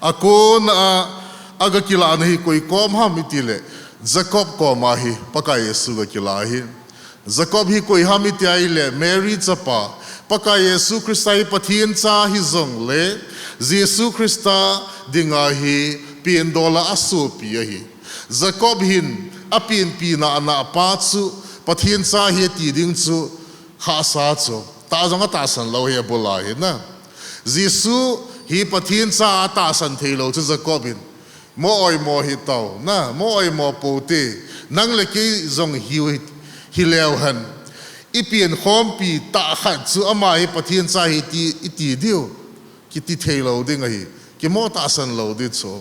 Akona a, aga kilahna hi koi kom ham itile, Jacob koma hi, Pakai Jesu ga kilah ahi. Jacob hi koi ham iti ahile, Mary chapa, Pakai Jesu Christa hi Pathen cha hijongle, Jesu Christa dinga hi pendola asopi ahi. Jacob hin apenpi nana pa chu, Pathen cha hi ati ding chu, khahsa chu, tah jong atahsan lou hi abul a hi na. Jesu hi Pathen cha atahsan theilou chu Jacob hin, mo oimo hitao, na, mo oimo poute, nang le kei jong hiu hi, hileu hen. I penkhompi tah khat chu ama hi Pathen cha hi ti, iti diu, kiti theilou ding ahi, kimo tahsan lou di chu.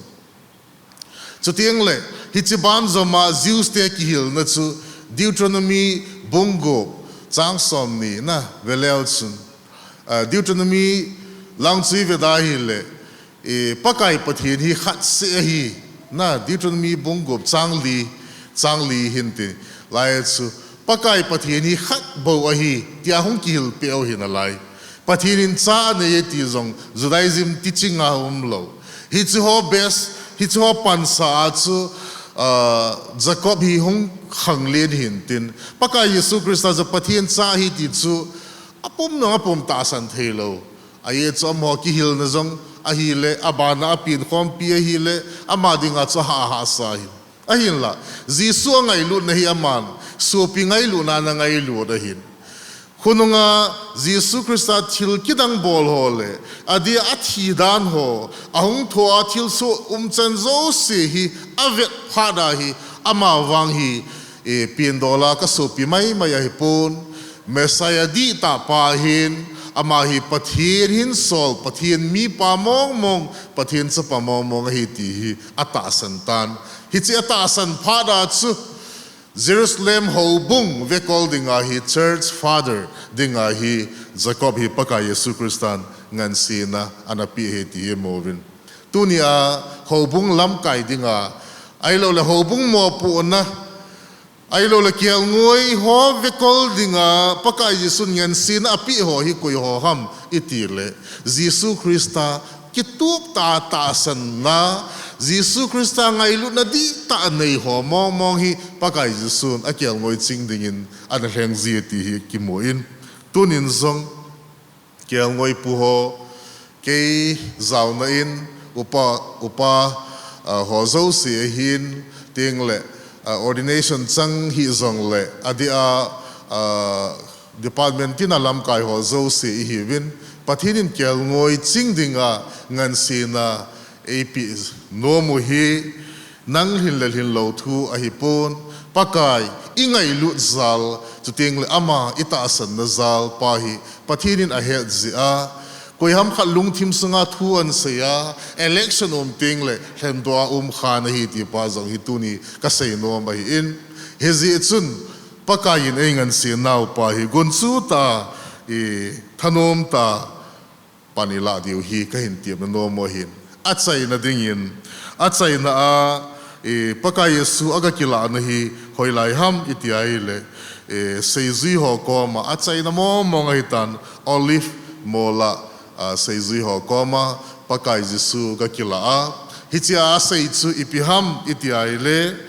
Chutengle, hiche banjoma Jews te kihilna chu Deuteronomy bung gup chang somni na veleu chun. Ah, Deuteronomy lang chu i veda hile, eh, Pakai Pathen hi khat seh ahi, na Deuteronomy bung gup chang li, chang li hin ti lai chu, Pakai Pathen hi khat bou ahi, tia hung kihil peh u hi nalai. Pathen in cha anei e ti jong Judaism teaching a umlou. Hiche ho base, hiche ho pansa a chu, ah, Jacob hi hung khanglen hin tin, Pakai Jesu Christa chu Pathen cha ahi ti chu apum nung apum tahsan theilou. Ajeh chu amaho kihilna jong ahile, abana apenkhompi ahile, ama dinga chu ahahsa ahi. Ahinla, Jesu angailutna hi aman, sopi ngailutna ana ngailut ahin. Khonunga Jesu Christa thil kidang bol ho le, adia athi dan ho, ahung thou a thilsoh umchan jouse hi avet phat a hi, ama vang hi, eh, pendola kasopi maimai ahipon, Messiah dihtah pa hin, ama hi Pathen hinsol, Pathen mipa mongmong, Pathen chapa mongmong ahi ti hi atahsan tan. Hiche atahsan phat a chu, Jerusalem houbung vekol dinga hi, church father dinga hi, Jacob hi Pakai Jesu Christan ngansena ana peh e ti hi imu uvin. Tunia houbung lamkai dinga, ahiloule houbung mopohna, ahiloule kelngoi ho vekol dinga Pakai Jesun ngansena apeh ho hi koi ho ham itile, Jesu Christa kitup tah tahsanna, Jesu Christa ngailutna dihtah nei ho mongmong hi Pakai Jesun akelngoi ching dingin ana lheng ji e ti hi kimu in. Tunin jong, kelngoi pu ho, kei jaona in, upa, upa, ah, ho jouse ahin, tengle, ah, ordination chang hijongle, adia, ah, department tina lamkai ho jouse ihiuvin, Pathen in kelngoi ching dinga ngansena eipeh nom u hi, nang lhin le lhinlou thu ahipon, Pakai ingailut jal, chutengle ama itahsanna jal pa hi Pathen in ahet jeh a, koiham khat lungthim sunga thu ahin sei a, election um tengle lhendoh a um kha nahi ti pa jong hi tuni kasei nom ahin, hijeh chun Pakai in eingansenau pa hi gunchu tah a, i, thanom tah a pan ilah diu hi kahin temna nom u ahin. Achaina dingin, achaina a, eh, Pakai Jesu aga kilahna hi hoilai ham iti ahile, eh, seijui ho koma, achaina mongmong ahitan, Olive mol a, ah, seijui ho koma Pakai Jesu aga kilah a. Hichea asei chu ipi ham iti ahile,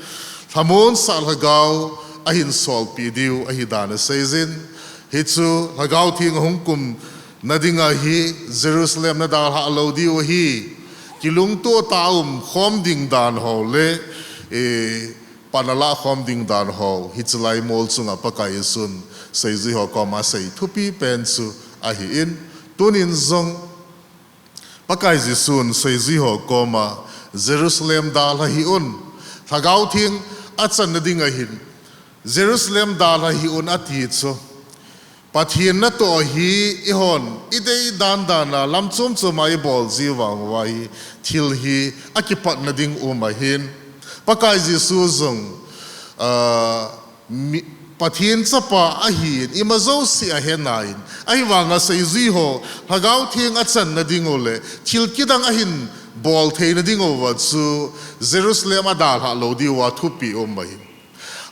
lhamonsah lhagao ahin solpeh diu ahidan aseijin. Hichu Lhagao Theng ahung kumna dinga hi Jerusalem nadalhah lou diu ahi. Kilungtoh tah a umkhom ding dan ho le, eh, pan alah khom ding dan ho, hiche lai mol chunga Pakai Jesun seijui ho koma asei thupi pen chu ahin. Tunin jong Pakai Jesun seijui ho koma, Jerusalem dalha hih un, Lhagao Theng achanna dinga hin, Jerusalem dalha hih un ati chu, Pathen natoh hi eihon idei dandan a lam chom chom a ibol jiu vang uva hi thil hi akipatna ding um ahin. Pakai Jesu jong, ah, mi, Pathen chapa ahin, ima jouse ahenain, ahivanga seijui ho, Lhagao Theng achanna ding u le, thil kidang ahin bol theina ding uva chu, Jerusalem adalhah lou diuva thupeh um ahi.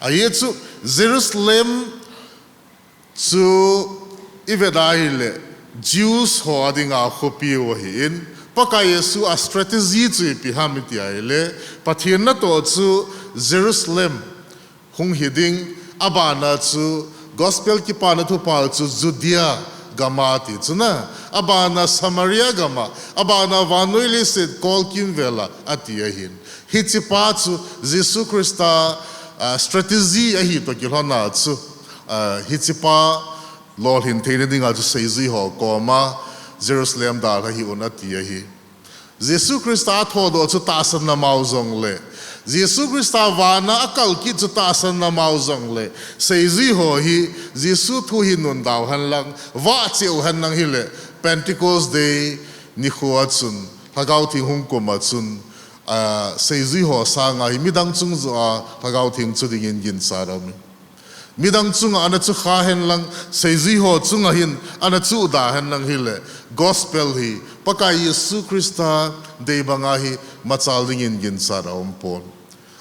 Ajeh chu, Jerusalem chu ivet a ahile, Jews ho adinga khopi u ahin, Pakai Jesu a strategy chu ipi ham iti ahile, Pathen natoh chu Jerusalem hung hiding, abana chu Gospel Kipana Thupha chu Judea gama ati chu na, abana Samaria gama, abana vannoi leiset kolkimvela ati ahin. Hichepa chu Jesu Christa, ah, strategy ahi toh kilhona chu, ah, hichepa lolhin theina dinga chu seijui ho koma Jerusalem dalha hih un ati ahi. Jesu Christa athodoh chu tahsan na mau jongle, Jesu Christa vana akalkit chu tahsan na mau jongle, seijui ho hi Jesu thu hi nundau henlang, vahcheh u henlang hile, Pentecost Day nikhoa chun, Lhagao Theng hung kuma chun, ah, seijui ho sanga hi midang chung joh a Lhagao Theng chu dingin ginchat aumin. Midang chunga ana chukha henlang, seijui ho chunga hin ana chuhda henlang hile, Gospel hi, Pakai Jesu Christa dei banga hi machal dingin ginchat aumpon.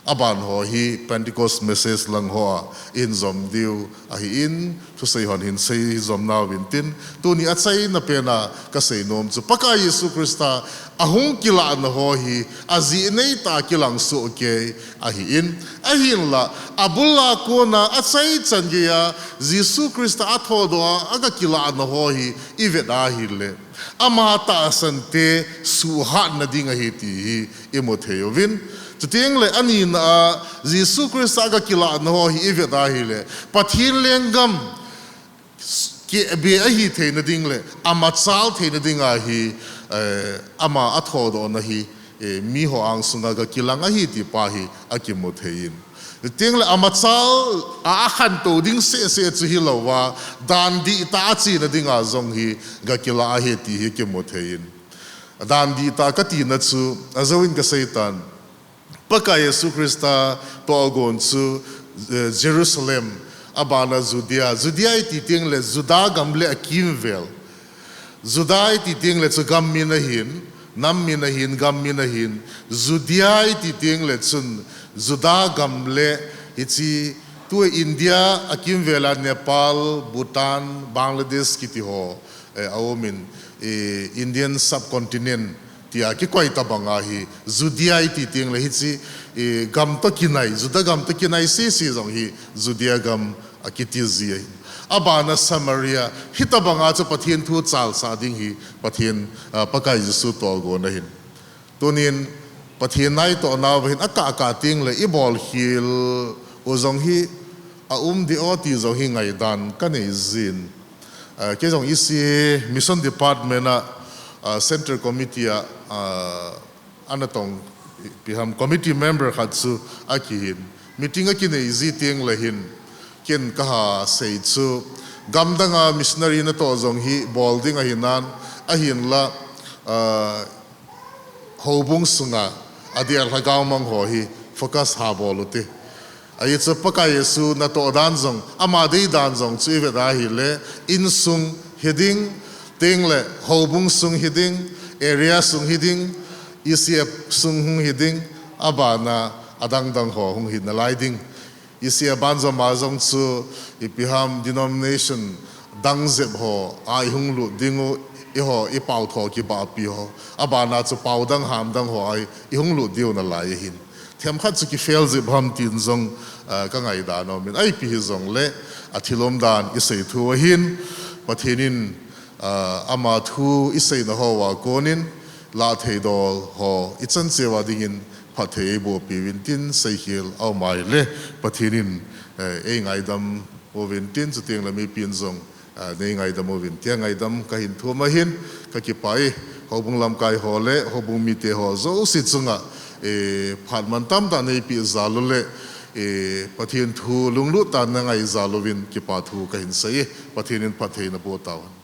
Aban ho hi Pentecost message lang hoa ihin jom diu ahin, thusei hon hin seijom nauvintin, tuni achaina pena kasei nom chu, Pakai Jesu Christa ahung kilahna ho hi, ajeh neitah a kilang sohkei ahin, ahinla, abul a kona achaichan geiya, Jesu Christa athodoh a, aga kilahna ho hi, ivet a ahile, ama tahsante suhhatna ding ahi ti hi imu thei uvin. Chutengle anina a, Jesu Christa aga kilahna ho hi ivet a ahile, Pathen lenggam kehbe ahi theina ding le, amachal theina dinga hi, eh, ama athodohna hi, eh, miho angsunga ga kilang ahi tipa hi akimu thei in. Chutengle amachal a akhantou ding sehseh chu hilouva, dan dihtah a chena dinga jong hi ga kilah ahi ti hi kimu thei in. Dan dihtah katina chu, ajouvin kaseitan. Pakai Jesu Christa tohgon chu, eh, Jerusalem, abana Judea. Judea iti tengle Juda gam le akimvel. Juda iti tengle chu gam min ahin, nam min ahin, gam min ahin. Judea iti tengle chun Juda gam le hiche tua India akimvela Nepal, Bhutan, Bangladesh kiti ho, eh, aumin, eh, Indian subcontinent tia kikoi tabanga hi, Judea iti tengle hiche, eh, gam toh kinai, Juda gam toh kinai sese jong hi, Judea gam akiti ji ahin. Abana Samaria, hitabanga chu Pathen thu chalsah ding hi, Pathen, ah, Pakai Jesu tohgon ahin. Tunin, Pathen naitohnauva hin akah kah tengle ibolkhel u jong hi aum deh o ti jong hi ngaidan kanei jin. Ah, kei jong E C A Mission Department a, ah, Central Committee a, ah, ana tong, ipi ham, committee member khat chu akihin. Meeting akinei ji tengle hin, ken kaha sei chu, gamdanga missionary natoh jong hi bol ding ahinan, ahinla, ah, houbung sunga, adeh a lhagao mang ho hi focus ha bol ute. Ajeh chu Pakai Jesu natoh dan jong, ama dei dan jong chu ivet a ahile, insung hiding, tengle houbung sung hiding, area sung hiding, E C F sung hung hiding, abana adangdang ho hung hi nalai ding. E C F banjom a jong chu ipi ham denomination dang jep ho a ihung lut dingu, eiho ipaotho kibahpi ho, abana chu pao dang ham dang ho a ihung lut diu nalai ahin. Themkhat chu kifail jep ham tin jong, ah, kangaidan aumin. Ipi hijongle, athil umdan isei thu ahin, Pathen in, ah, ama thu iseina hoa konin, lahtheidol ho ichan cheh uva dingin phatthei eiboh piuvin tin seikhel aum ahile, Pathen in, eh, eingaidam uvin tin, chutengle mipin jong, ah, neingaidam uvin tia ngaidam kahin thum ahin, kakipah e. Houbung lamkai ho le houbung mite ho jouse chunga, eh, phat mantamtah neipeh jal u le, eh, Pathen thu lunglut tah a nangai jal uvin kipa thu kahin sei e. Pathen in phatthei naboh tauhen.